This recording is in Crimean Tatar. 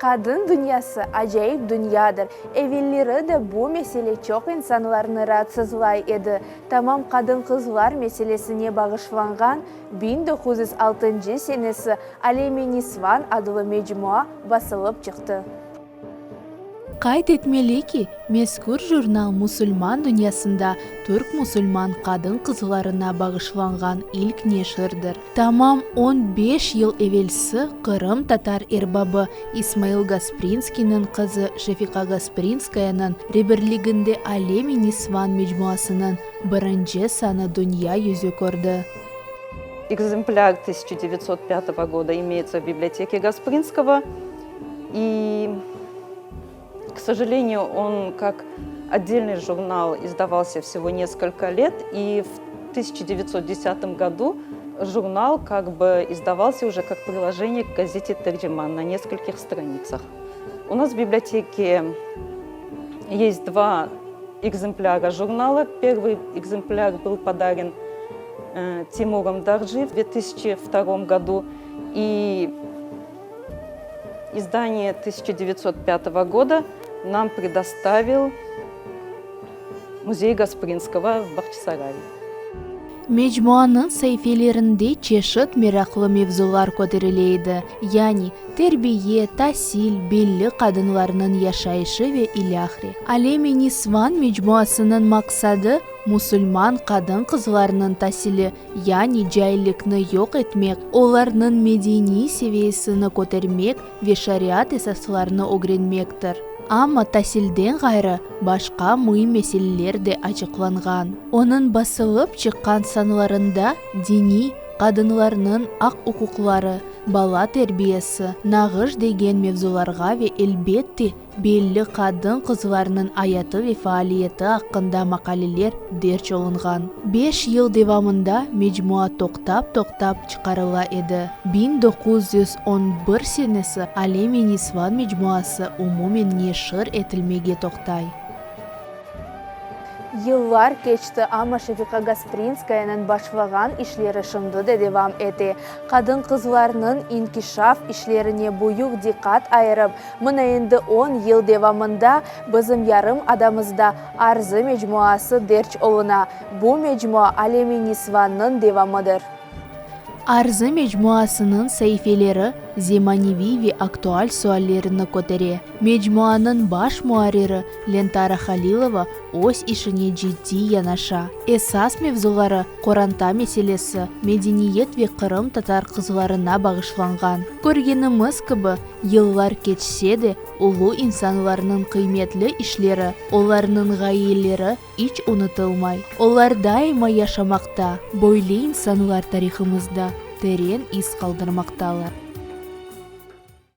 Qadın dünyası acayip dünyadır. Evelleri de bu mesele çoq insanlarnı raatsızlay edi. Tamam qadın-qızlar meselesine bağışlanğan 1906 senesi Alem-i Nisvan adlı mecmua basılıp çıqtı. Qayd etmeli ki, mezkür jurnal musulman dünyasında türk-musulman qadın-qızlarına bağışlanğan ilk neşirdir. Tamam on beş yıl evelsi qırımtatar erbabı İsmail Gasprinskiyniñ qızı Şefiqa Gasprinskayanıñ reberliginde Alem-i Nisvan mecmuasınıñ birinci sanı dünya yüzü kördi. Экземпляр 1905 года имеется в библиотеке Гаспринского. И, к сожалению, он как отдельный журнал издавался всего несколько лет. И в 1910 году журнал как бы издавался уже как приложение к газете «Терджиман» на нескольких страницах. У нас в библиотеке есть два экземпляра журнала. Первый экземпляр был подарен Тимуром Дарджи в 2002 году. И издание 1905 года нам предоставил музей Гаспринского в Бахчисарае. Mecmuanıñ saifelerinde çeşit meraqlı mevzular köterile edi, yani, terbiye, tasil, belli qadınlarnıñ yaşayışı ve ilâhre. Alem-i Nisvan mecmuasınıñ maqsadı, musulman qadın-qızlarnıñ tasili, yani caillikni yoq etmek, olarnıñ medeniy seviyesini kötermek ve şariat esaslarını ögrenmektir. Amma tasilden ğayrı, başqa müim meseleler de açıqlanğan. Onıñ basılıp çıqqan sanlarında diniy, qadınlarnıñ aq-uquqları, bala terbiyesi, nağış degen mevzularğa ve, elbette, belli qadın-qızlarnıñ ayatı ve faaliyeti aqqında maqaleler derc olunğan. Beş yıl devamında mecmua toqtap-toqtap çıqarıla edi. 1911 senesi Alem-i Nisvan mecmuası umumen neşir etilmege toqtay. Yıllar keçti, amma Şefiqa Gasprinskayanıñ başlağan işleri şimdi de devam ete. Qadın-qızlarnıñ inkişaf işlerine büyük diqqat ayırıp, mına endi on yıl devamında bizim yarım adamızda Arzı mecmuası derc oluna. Bu mecmua Alem-i Nisvannıñ devamıdır. Arzı mecmuasınıñ saifeleri zemaneviy ve aktual suallerini kötere. Mecmuanıñ baş muarriri Lentara Halilova öz işine ciddiy yanaşa. Esas mevzuları qoranta meselesi, medeniyet ve qırımtatar qızlarına bağışlanğan. Körgenimiz kibi, yıllar keçse de, ulu insanlarnıñ qıymetli işleri, olarnıñ ğayeleri iç unutılmay. Olar daima yaşamaqta, böyle insanlar tarihımızda teren iz qaldırmaqtalar.